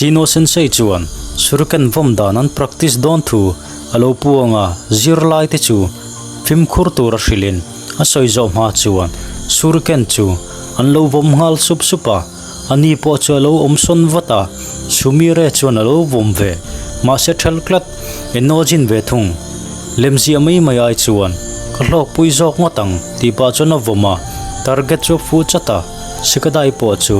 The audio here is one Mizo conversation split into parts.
Shino Sensei chuan shuriken vawm dan an practice dawn thu a lo puang a, zirlai te chu fimkhur tur a hrilhin a sawi zawh hma chuan shuriken chu an lo vawm nghal sup sup a, a ni pawh chu a lo awm sawn vat a, Sumire chuan a lo vawm ve, mahse ṭhel tlat Inojin ve thung. Lemziah mai mai ai chuan ka hlawkpui zawk ngawt ang tih pah chuan a vawm a, target chu a fuh chat a, Sikadai pawh chu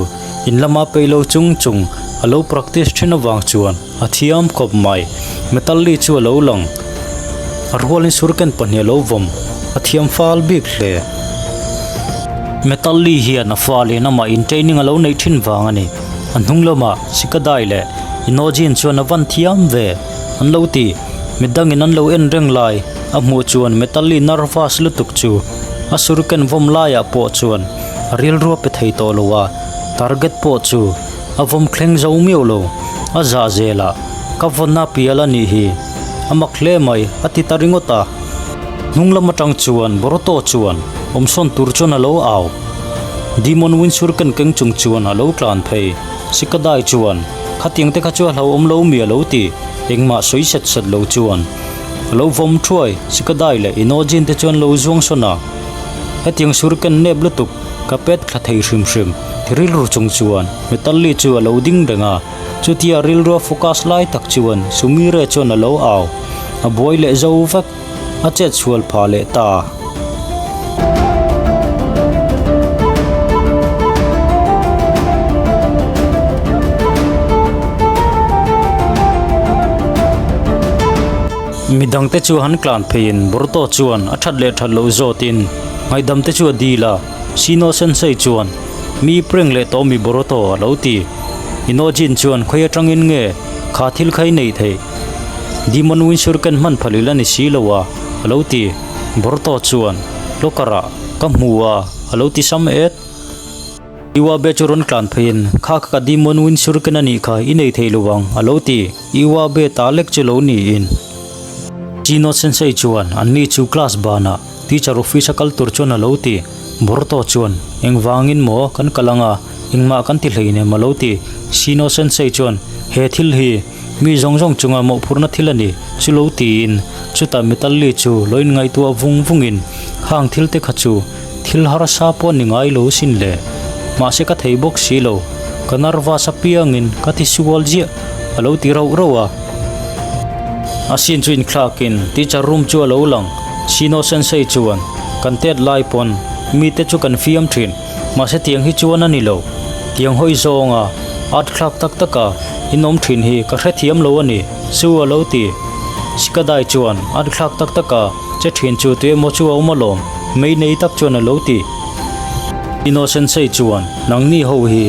in lama peih lo chung chung a lo practice thin avang chuan a thiam khawp mai. Metalli chu a lo lang, a rualin surken pahnih a lo vawm, a thiam fal bik hle. Metalli hian a falin amah in training a lo neih thin vang a ni. A hnung lamah Sikadai leh Inojin chuan a van thiam ve an lo ti. Midangin an lo en reng lai a hmuh chuan Metalli nervous lutuk chu a shuriken vawm laiah pawh chuan a rilru a pe thei tawh lo a, target pawh chu a vawm thleng zo miau lo. A zah zelah ka vawnna pial a nih hi a mak hle mai a ti ta ringawt a. Hnung lam atang chuan Boruto chuan awmsawn tur chuan a lo au. Demon Wind Shuriken keng chung chuan a lo tlan phei. Shikadai chuan khatiang te kha chu a hlauhawm lo mi a lo ti. Engmah sawi set set lo chuan a lo vawm thuai, Sikadai leh Inojin te chuan lo zuang sawn a. Hetiang shuriken nep lutuk ka pet thla thei hrim hrim ti rilru chung chuan Metalli chu a lo ding reng a, chutia rilrua focus lai tak chuan Sumire chuan a lo au, a buai leh zo vek, a chet sual phah leh ta. Midangte chu han tlan pheiin Boruto chuan a that leh that loh zawtin ngaihdamte chu a dil a, Shino Sensei chuan mi prank leh tawh mi Boruto a lo ti. Inojin chuan khawi atangin nge kha thil kha i neih theih? Demon Wind Shuriken hman phalh ila ni si lo a, a lo ti. Boruto chuan locker ah ka hmu a, a lo ti sam et. Iwabe chu rawn tlan pheiin, Kha kha ka Demon Wind Shuriken a nih kha, i nei thei lo ang, a lo ti. Iwabe ta lek chu lo niin. Chino Sensei chuan anni chu class banah teacher office a kal tur chuan a lo ti. Boruto chuan, Engvangin maw kan kal anga, engmah kan ti hleinem, a lo ti. Chino Sensei chuan, He thil hi. Mi zawng zawng chunga mawhphurhna thil a ni, chu lo tiin, chutah Metalli chu lo inngaihtuah vung vungin, Khang thil te kha chu thil harsa pawh ni ngai lo sin le. Mahse ka thei bawk si lo, ka nervous apiangin ka ti sual ziah, a lo ti rauh rauh a. A sin chu inthlakin teacher room chu a lo lang, Shino Sensei chuan, Kan tet lai pawn mite chu kan fiam thin. Mahse tiang hi chuan a ni lo. Tiang hawi zawnga art thlak tak taka in awm thin hi ka hrethiam lo a ni, chu a lo ti. Sikadai chuan art thlak tak taka che thin chu tu emaw chu a awm alawm, mei nei tak chuan a lo ti. Innocensei chuan nangni ho hi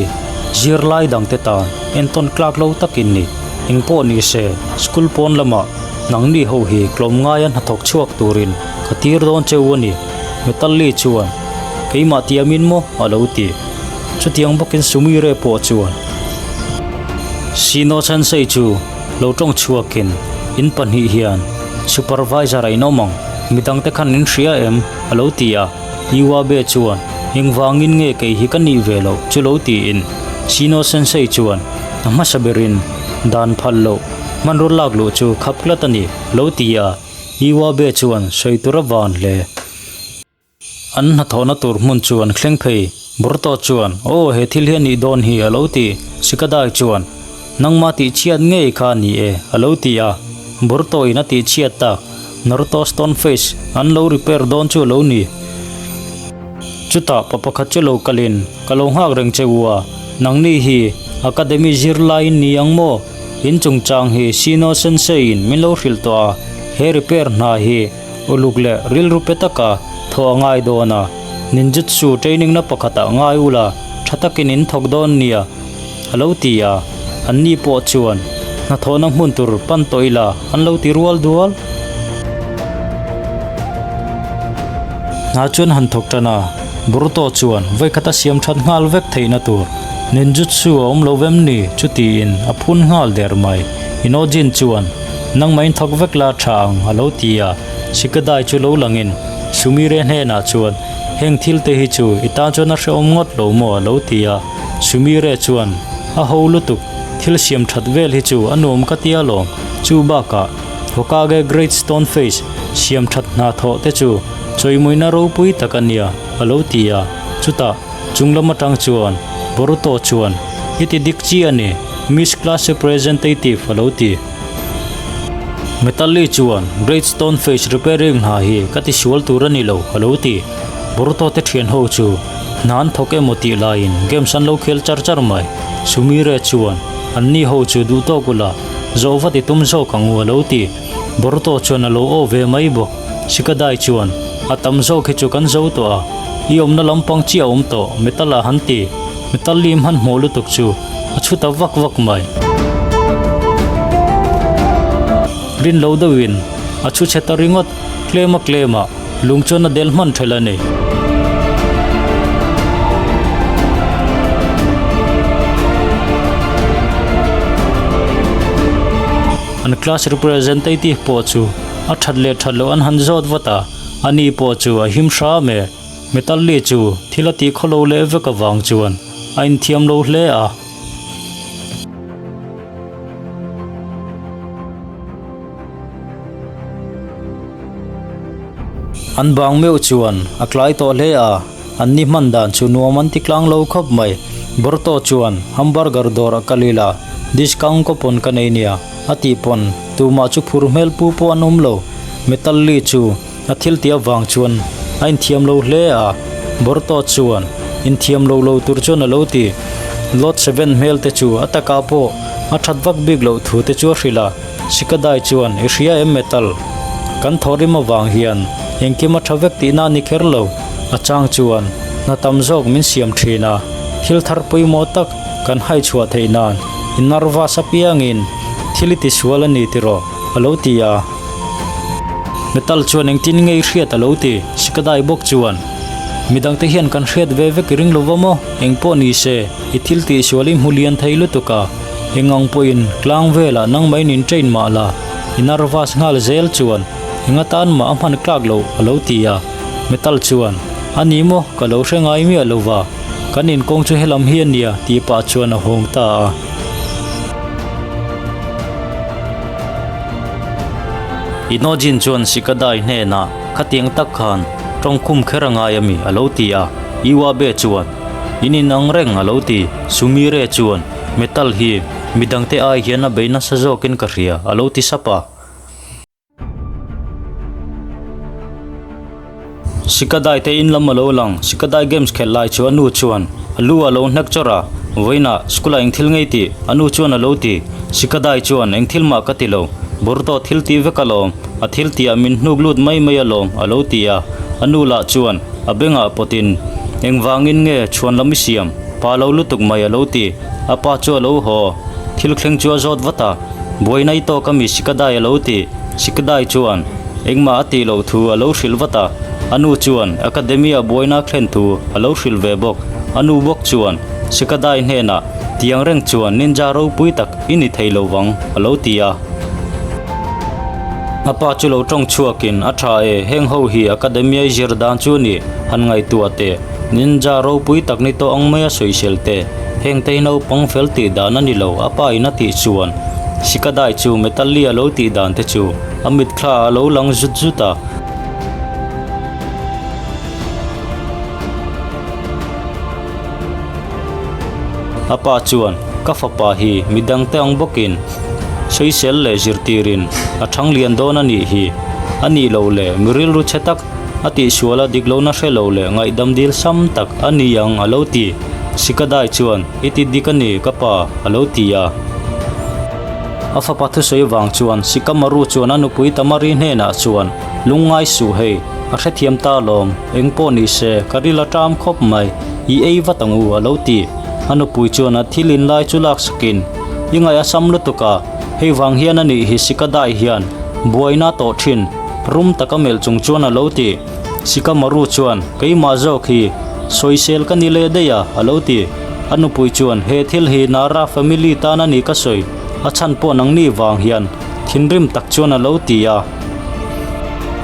zirlai dangte tan entawn tlak lo takin ni, engpawh ni se school pawn lamah nangni ho hi tlawmngaia hnathawk chhuak turin ka tir dawn che u a ni, Metalli chuan Keimah tiamin maw? a lo ti. Chutiang bawkin Sumire pawh chuan Shino Sensei chu lo tawng chhuakin in pahnih hian supervisor a inawm ang, midangte khan in hria em? a lo ti a. Iwabe chuan Engvangin nge kei hi ka nih ve loh chu lo tiin Shino Sensei chuan a hmasa berin dan phal loh hmanraw lak luh chu khap tlat a ni a lo ti a. Iwabe chuan sawi tur a van hle. An hnathawhna tur hmun chu an thleng phei. Boruto chuan, Aw, he thil hi a nih dawn hi, a lo ti. Shikadai chuan, Nangma tihchhiat ngei kha a ni e, a lo ti a. Boruto in a tihchhiat tak, Naruto Stone Face an lo repair dawn chu a lo ni. Chutah pa pakhat chu lo kalin, Ka lo nghak reng che u a, nangni hi Academy zirlaiin ni ang maw? In chungchang hi Shino Sensei in min lo hrilh tawh a, he repair hna hi Uluk leh rilru pe taka thaw a ngai dawn a, ninjutsu training na pakhatah ngai ula tha takin in thawk dawn nia a lo ti a, anni pawh chuan hnathawhna hmun tur pan tawh ila an lo ti rual dual. Hna chuan han thawk tan a, Boruto chuan vawikhat a siam that nghal vek theihna tur ninjutsu a awm lo vem ni chu tiin a phun nghal der mai. Inojin chuan Nangmah in thawk vek la tha ang a lo ti a, Shikadai chu lo langin Sumire hnenah chuan heng thil te hi chu i tan chuan a hrehawm ngawt lo maw a lo ti a, Sumire chuan a ho lutuk, Thil siam that vel hi chu a nuam ka tia lawm. Chu bakah Hokage Great Stone Face siam that hna thawh te chu chawimuina ropui tak a nia, a lo ti a. Chutah chung lam atang chuan Boruto chuan, I ti dik chi a ni, Miss Class Representative, a lo ti. Metalli chuan, Great Stone Face repairing hna hi ka ti sual tur a ni lo, a lo ti. Boruto te thian ho chu hna an thawk emaw tih laiin games an lo khel char char mai. Sumire chuan, Anni ho chu duh tawk ula, zawh vat i tum zawk ang u, a lo ti. Boruto chuan a lo aw ve mai bawk. Shikadai chuan, A tam zawk hi chu kan zo tawh a, i awmna lampang chiah a awm tawh, Metal-a han ti. Metal lim hmanhmawh lutuk chu a chhu ta vak vak mai. Rin lo deuhin a chhu chhe ta ringawt, tlema tlema lung chuan a del hman thelh a ni. An class representative pawh chu a that leh that loh an han zawt vat a, ani pawh chu a him hram e. Metalli chu thil a tih khawlo leh vek avang chuan a inthiam lo hle a. An bang meuh chuan a tlai tawh hle a, an ni hman dan chu nuam an ti tlang lo khawp mai. Borto chuan hamburger dawr a kal ila, discount coupon ka nei nia a tih pawn tumah chu phur hmel pu pawh an awm lo. Metalli chu A thil tih avang chuan a inthiam lo hle a, Borto chuan inthiam lo lo tur chuan a lo ti. Lot Seven hmel te chu a takah pawh a that vak bik loh thu te chu a hrilh a, Sikadai chuan i hria em Metal? Kan thawhrim avang hian engkim a tha vek tihna a ni kher lo, a chang chuan hna tam zawk min siam thin a, thil thar pawimawh tak kan hai chhuah theih nan i nervous apiangin thil i tisual a ni tiraw a lo ti a. Metal chuan engtin nge i hriat a lo ti, Sikadai bawk chuan. Midangte hian kan hriat ve vek i ring lo va maw? Engpawh ni se, i thil tihsual i hmu lian thei lutuk a, eng ang pawhin tlang velah nangmah in train mah la, i nervous nghal zel chuan eng atan mah a hman tlak loh a lo ti a. Metal chuan, A ni maw, ka lo hre ngai miah lo va, kan inkawng chu helam hi a nia tih pah chuan a hawng ta a. Inojin chuan Shikadai hnenah, Khatiang tak khan tawngkhum kher a ngai ami? a lo ti a. Iwabe chuan, In inang reng a lo ti. Sumire chuan, Metal hi midangte ai hian a bei nasa zawkin ka hria a lo ti sap a. Sikadai te in lam a lo lang, Sikadai games khelh lai chu a nu chuan a lu a lo hnek chawrh a, vawiinah school ah eng thil ngei tih a nu chuan a lo ti, Sikadai chuan eng thil mah ka ti lo, Boruto thil tih vek alawm, a thil tih ah min hnuk lut mai mai alawm a lo ti a, a nu lah chuan a bengah pawtin engvangin nge chhuan lam i siam, pa lo lutuk mai a lo ti, a pa chu a lo haw, thil thleng chu a zawt vat a. Buaina i tawk ami Sikadai a lo ti. Sikadai chuan engmah a tih loh thu a lo hrilh vat a. A nu chuan Academy-a buaina a thlen thu a lo hrilh ve bawk. A nu bawk chuan Sikadai hnenah tiang reng chuan ninja ropui tak i ni thei lo vang a lo ti a. A pa chu lo tawng chhuakin a tha e, heng ho hi Academy-a i zir dan chu a ni, han ngaihtuah teh. Ninja ropui tak ni tawh ang mai a sawisel te. Heng te hi naupang fel tih dan a ni lo, a pa in a tih chuan Sikadai chu Metalli a lo tih dan te chu a mitthla a lo lang zut zut a. A pa chuan, Ka fapa hi midang te ang bawkin sawisel leh zirtirin a thang lian dawn a nih hi. A nih loh leh mi rilru chhe tak a tihsual a dik lohna hre lo leh ngaihdam dil sam tak a ni ang a lo ti. Sikadai chuan, I ti dik a ni, ka pa, a lo ti a. A fapa thusawi vang chuan Sikamaru chuan a nupui Tamari hnenah chuan, Lungngai suh hei, a hrethiam ta alawm, eng pawh ni se, ka ril a ṭam khawp mai, i ei vat ang u, a lo ti. A nupui chuan a thil in lai chu laksakin, I ngaih a sam lutuk a, hei vang hian a nih hi Sikadai hian buaina a tawh ṭhin, rum taka melh chung chuan a lo ti. Sikamaru chuan, Keimah zawk hi sawisel ka ni leh daih a, a lo ti. A nupui chuan, He thil hi Nara family tan a ni ka sawi, a chhan pawh nangni vang hian thinrim tak chuan a lo ti a.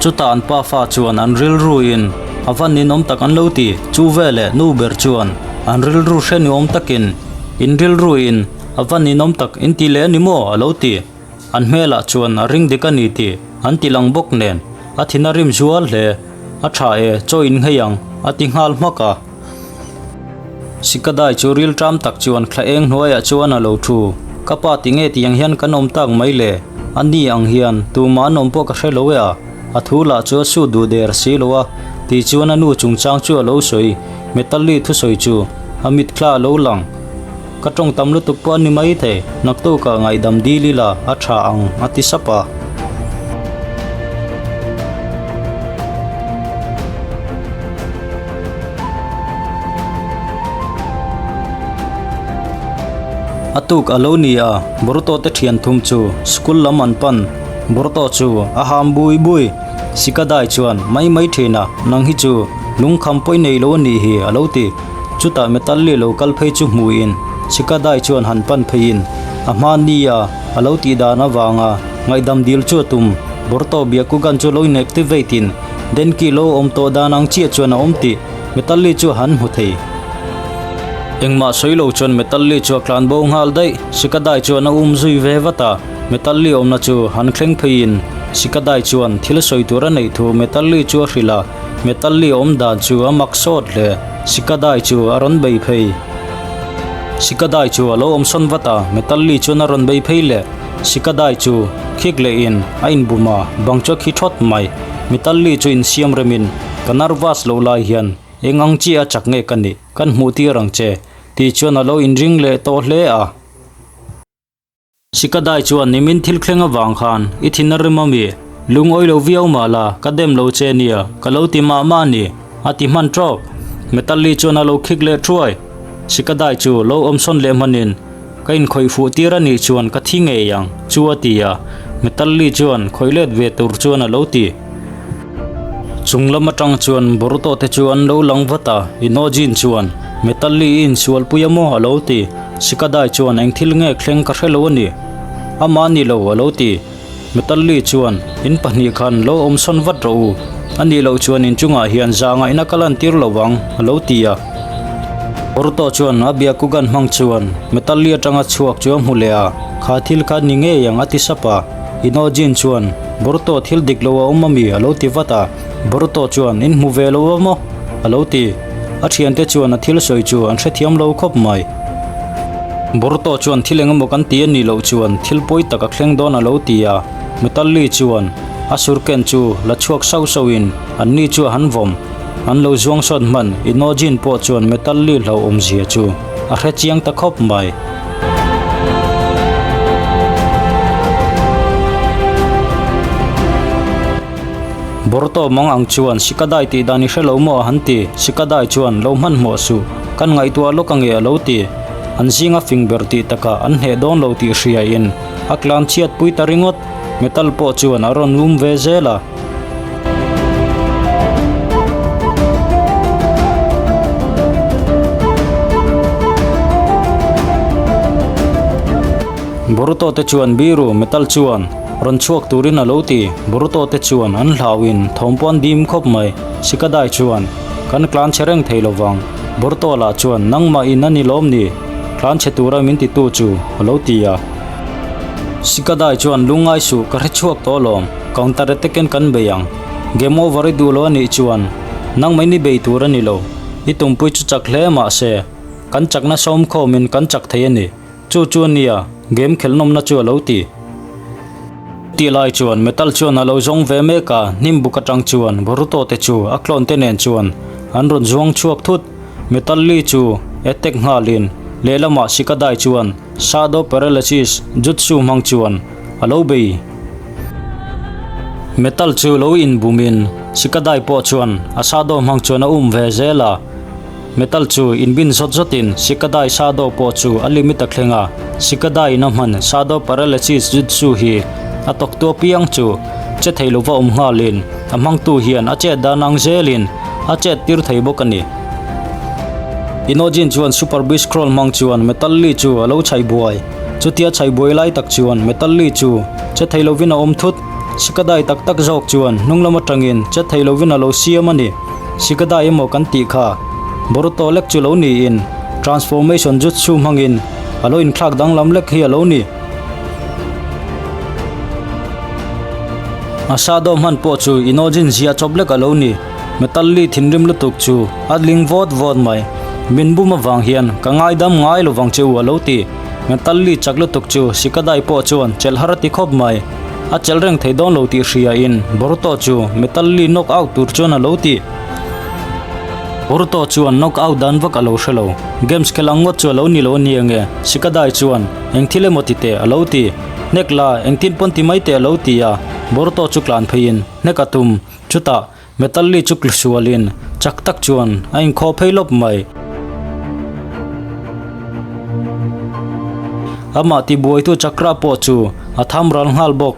Chutah an pafa chuan an rilruin a va ninawm tak an lo ti. Chu veleh nu ber chuan an rilru hre niawm takin, In rilruin. A va ninawm tak in ti leh a ni maw? a lo ti. An hmelah chuan a ring dik a ni tih an ti lang bawk nen a thin a rim zual hle. A tha e, chaw in nghei ang, a ti nghal hmak a. Sikadai chu ril ṭam tak chuan thla eng hnuaiah chuan a lo thu. Ka pa ti nge tiang hian kan awm tak mai le? A ni ang hian tumah an awm pawh ka hre lo e a, a thu lah chu a sut duh der si lo a, tih chuan a nu chungchang chu a lo sawi. Metalli thusawi chu a mitthla a lo lang. Ka tawng tam lutuk pawh a ni mai thei, naktukah ngaihdam dil ila a tha ang a ti sap a. A tuk a lo ni a, Boruto te thian thum chu school lam an pan. Boruto chu a ham bui bui. Sikadai chuan mai mai thin a, nang hi chu lungkham pawi nei lo a nih hi a lo ti. Chutah Metalli lo kal phei chu hmuhin Sikadai chuan han pan pheiin a hma nia a lo tih dan avanga ngaihdam dil chu a tum. Boruto Byakugan chu lo inactivate in Denki lo awm tawh dan ang chiah chuan a awm tih Metalli chu han hmu thei. Engmah sawi lo chuan Metalli chu a tlan bo nghal daih. Sikadai chuan a um zui ve vat a, Metalli awmna chu han thleng pheiin Sikadai chuan thil sawi tur a neih thu Metalli chu a hrilh a. Metalli awm dan chu a mak sawt hle. Sikadai chu a rawn bei phei. Sikadai chu a lo awm sawn vat a, Metalli chuan a rawn bei phei leh. Sikadai chu khik lehin a inbum a, bang chu a khi thawt mai. Metalli chu insiam remin, Ka nervous loh lai hian eng ang chiah a chak nge ka nih, kan hmuh tir ang che, tih chuan a lo inring leh tawh hle a. Sikadai chuan nimin thil thleng avang khan i thin a rim a mi? Lungawi lo viau mah la, ka dem lo che nia, ka lo ti mah mah a ni, a ti hman tawp. Metalli chuan a lo khik leh thuai. Sikadai chu lo awm sawn leh hmanin, Ka inkhawih fuh tir a nih chuan ka thi ngei ang, chu a ti a. Metalli chuan khawih let ve tur chuan a lo ti. Chung lam atang chuan Boruto te chu an lo lang vat a, Inojin chuan, Metalli i insualpui a maw? a lo ti. Shikadai chuan eng thil nge thleng ka hre lo a ni. Amah ni lo, a lo ti. Metalli chuan, In pahnih khan lo awm sawn vat rawh u. A nih loh chuan in chungah hian za ngaihna ka lantir lo vang, a lo ti a. Boruto chuan a Byakugan hmang chuan Metalli atanga chhuak chu a hmu leh a, Kha thil kha ni ngei ang, a ti sap a. Inojin chuan, Boruto thil dik lo a awm ami? a lo ti vat a. Boruto chuan, In hmu ve lo a maw? a lo ti. A thiante chuan a thil sawi chu an hrethiam lo khawp mai. Boruto chuan thil eng emaw kan ti a nih loh chuan thil pawi tak a thleng dawn a lo ti a. Metalli chuan a surken chu la chhuak sauh sauhin anni chu a han vawm. An lo zuang sawt hman Inojin pawh chuan Metalli hlauhawmzia chu a hre chiang ta khawp mai. Boruto mang ang chuan Shikadai tih dan i hre lo maw a han ti. Shikadai chuan lo hmanhmawh suh, kan ngaihtuah lawk ange a lo ti. An zinga fing ber tih takah an hneh dawn lo tih hriain a tlan chhiat pui ta ringawt. Metal pawh chuan a rawn um ve zel a. Boruto te chuan Biru Metal chuan rawn chhuak turin a lo ti. Boruto te chuan an hlauhin thawm pawh an dim khawp mai. Shikadai chuan, Kan tlan chhe reng thei lovang. Boruto lah chuan, Nangmah in a ni lawm ni? Tlan chhe tura min titu chu, a lo ti a. Shikadai chuan, Lungngai suh, ka hre chhuak tawh alawm. Counter attack in kan bei ang. Game over i duh lo a nih chuan, nangmah in i bei tur a ni lo. I tumpui chu chak hle mah se, kan chakna sawm khawmin kan chak thei a ni. Chu chu a nia, game khelhnawmna chu a lo ti. Tih lai chuan Metal chuan a lo zawng ve mek a, hnim buk atang chuan Boruto te chu a clone te nen chuan an rawn zuang chhuak thut. Metal Li chu attack nghalin lehlamah Shikadai chuan Shadow Paralysis Jutsu hmang chuan a lo bei. Metal chu lo inbumin Shikadai pawh chuan a Shadow hmang chuan a um ve zel a. Metal chu inbin zawt zawtin Shikadai Shadow pawh chu a limit a thleng a, Shikadai in a hman Shadow Paralysis Jutsu hi a tawktu apiang chu che thei lova awm nghalin a hmangtu hian a chet dan ang zelin a chet tir thei bawk a ni. Inojin chuan Super Beast Scroll hmang chuan Metal Li chu a lo chhaih buai. Chutia chhaih buai lai tak chuan Metal Li chu che thei lovin a awm thut. Shikadai tak tak zawk chuan hnung lam atangin che thei lovin a lo siam a ni. Shikadai emaw kan tih kha Boruto lek chu lo niin Transformation Jutsu hmangin A lo inthlak danglam lek hi a lo ni. A shadow hman pawh chu Inojin ziah chawp lek a lo ni. Metal li thinrim lutuk chu a ling vawt vawt mai. Min bum avang hian ka ngaidam ngai lo vang che u a lo ti. Metal li chak lutuk chu Shikadai pawh chuan chelh har a ti khawp mai. A chelh reng thei dawn lo tih hria in Boruto chu Metal li knock out tur chuan a lo ti. Boruto chuan knock out dan vak a lo hre lo. Games khelh ang ngawt chu a lo ni lo a ni ange Shikadai chuan eng thil emaw ti teh a lo ti. Hnek la engtin pawn ti mai teh a lo ti a. Boruto chu tlan pheiin hnek a tum. Chutah Metal li chu tlusualin chak tak chuan a inkhawh phei lawp mai. Amah tibuaitu chakra pawh chu a tham ral nghal bawk.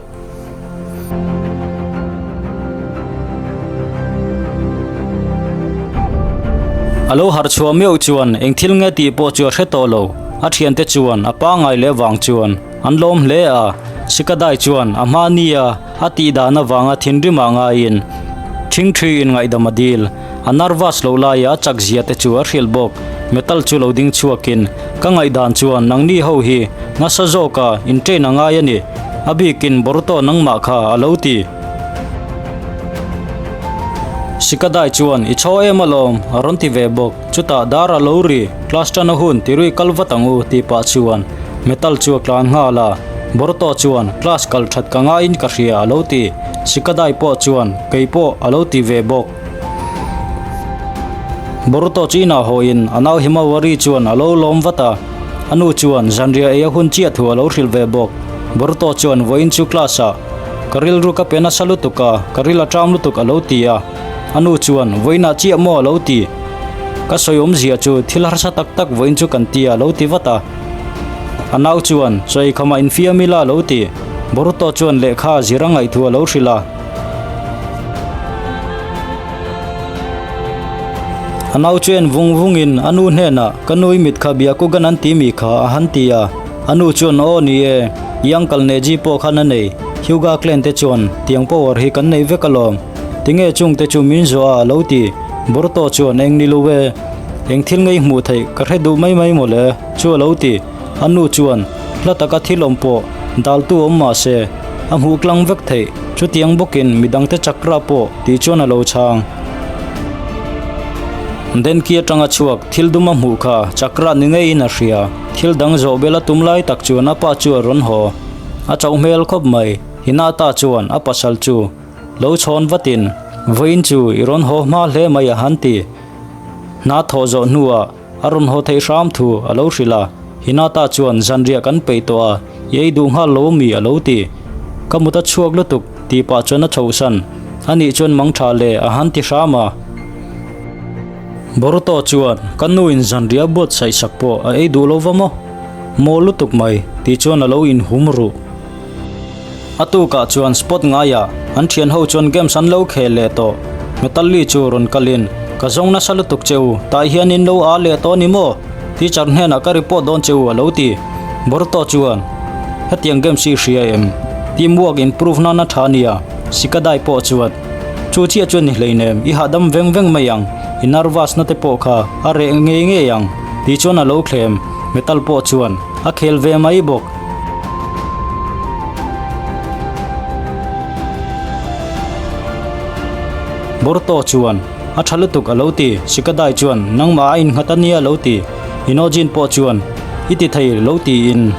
A lo harh chhuah meuh chuan eng thil nge tih pawh chu a hre tawh lo. A thiante chuan a pangngai leh vang chuan an lawm hle a. Sikadai chuan a hma nia A tih dan avanga thinrim ah ngaiin thingthi in ngaihdam a dil. A nervous loh laia a chak zia te chu a hrilh bawk. Metal chu lo ding chhuakin, Ka ngaihdan chuan nangni ho hi nasa zawka in train a ngai a ni. A bikin Boruto nangmah kha a lo ti. Shikadai chuan, I chhaw em alawm, a rawn ti ve bawk. Chutah dar a lo ri, class tan a hun tirui kal vat ang u tih pah chuan Metal chu a tlan nghal a. Boruto chuan class kal that ka ngaiin ka hria a lo ti. Shikadai pawh chuan kei pawh a lo ti ve bawk. Boruto chu inah hawiin a nau Himawari chuan a lo lawm vat a. A nu chuan zanriah ei a hun chiah thu a lo hrilh ve bawk. Boruto chuan vawiin chu class ah ka rilru ka pe nasa lutuk a, ka ril a ṭam lutuk a lo ti a. A nu chuan, Vawiinah chiah maw a lo ti? Ka sawi awmzia chu thil harsa tak tak vawiin chu kan ti a lo ti vat a. A nau chuan, Chaw eikhama infiam ila a lo ti. Boruto chuan lehkha zir a ngaih thu a lo hrilh a. A nau chu en vung vungin a nu hnenah, Ka nu i mit kha Byakugan an ti mi kha a han ti a. A nu chuan, Aw ni e, i uncle Neji pawh khan a nei. Hyuga clan te chuan tiang power hi kan nei vek alawm. Tinge chung te chu min zawh a a lo ti. Boruto chuan eng ni lo e, eng thil ngei hmuh theih ka hre duh mai mai mawle chu a lo ti. A nu chuan hla taka thil awm pawh daltu awm mah se a hmuh tlang vek theih chutiang bawkin midangte chakra pawh tih chuan a lo chhang. Denki atanga chhuak thil dum a hmuh kha chakra ni ngeiin a hria. Thil dang zawh bel a tum lai tak chuan a pa chu a rawn haw. A chauh hmel khawp mai. Hinata chuan a pasal chu Lo chhawn vatin, Vawiin chu i rawn haw hma hle mai a han ti. Hna thawh zawh hnuah a rawn haw theih hram thu a lo hrilh a, Hinata chuan zanriah kan peih tawh a, i ei duh nghal lo mi a lo ti. Ka mut a chhuak lutuk tih pah chuan a chhohsan. Anih chuan mang tha le a han ti hram a. Boruto chuan, Ka nuin zanriah buatsaih sak pawh a ei duh lo va maw? Maw lutuk mai tih chuan a lo inhum ruh. A tukah chuan spot ngaiah an thian ho chuan games an lo khel leh tawh. Metalli chu rawn kalin, Ka zawng nasa lutuk che u, tah hian in lo a leh tawh a ni maw? Teacher hnenah ka report dawn che u a lo ti. Boruto chuan, Hetiang games hi i hria em? Teamwork improve nana tha a nia. Shikadai pawh chuan, Chu chiah chuan ni hleinem, i hahdam veng veng mai ang, i nervous na te pawh kha a reh ngei ngei ang, tih chuan a lo thlem. Metal pawh chuan a khel ve mai bawk. Boruto chuan, A tha lutuk a lo ti. Shikadai chuan, Nangmah a innghat a nia lo ti. Inojin pawh chuan, I ti thei lo tiin.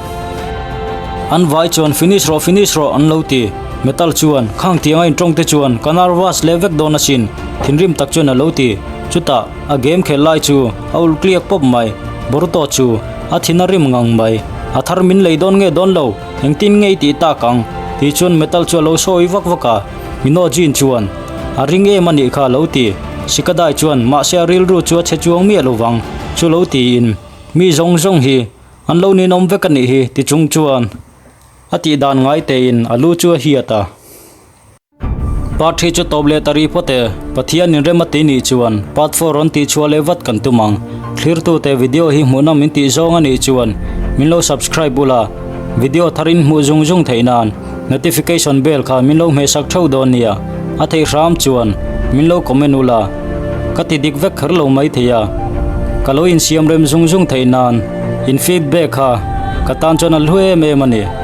An vai chuan, Finish rawh, finish rawh an lo ti. Metal chuan, Khang tiang a intawng te chuan ka nervous leh vek dawn asin, thinrim tak chuan a lo ti. Chutah, a game khelh lai chu a ulh tliak pawp mai. Boruto chu a thin a rim ngang mai. A thar min lei dawn nge dawn lo, engtin nge i tih tak ang? Tih chuan Metal chu a lo sawi vak vak a, Minojin chuan, A ring em a nih kha a lo ti. Shikadai chuan, Mahse a rilru chu a chhe chuang miah lo vang, chu lo tiin, Mi zawng zawng hi an lo ninawm vek a nih hi, ti chung chuan a tih dan ngai tein a lu chu a hiat a. Part hi chu tawp leh ta rih phawt e, Pathian in rem a ti nih chuan part 4 rawn tih chhuah leh vat kan tum ang. Thlirtute video hi hmuhnawm min tih zawng a nih chuan min lo subscribe ula, video thar in hmuh zung zung theih nan notification bell kha min lo hmehsak theuh dawn nia, a theih hram chuan min lo comment ula, ka ti dik vek kher lo mai thei a, ka lo insiam rem zung zung theih nan in feedback kha. Ka tan chuan a hlu em em a ni.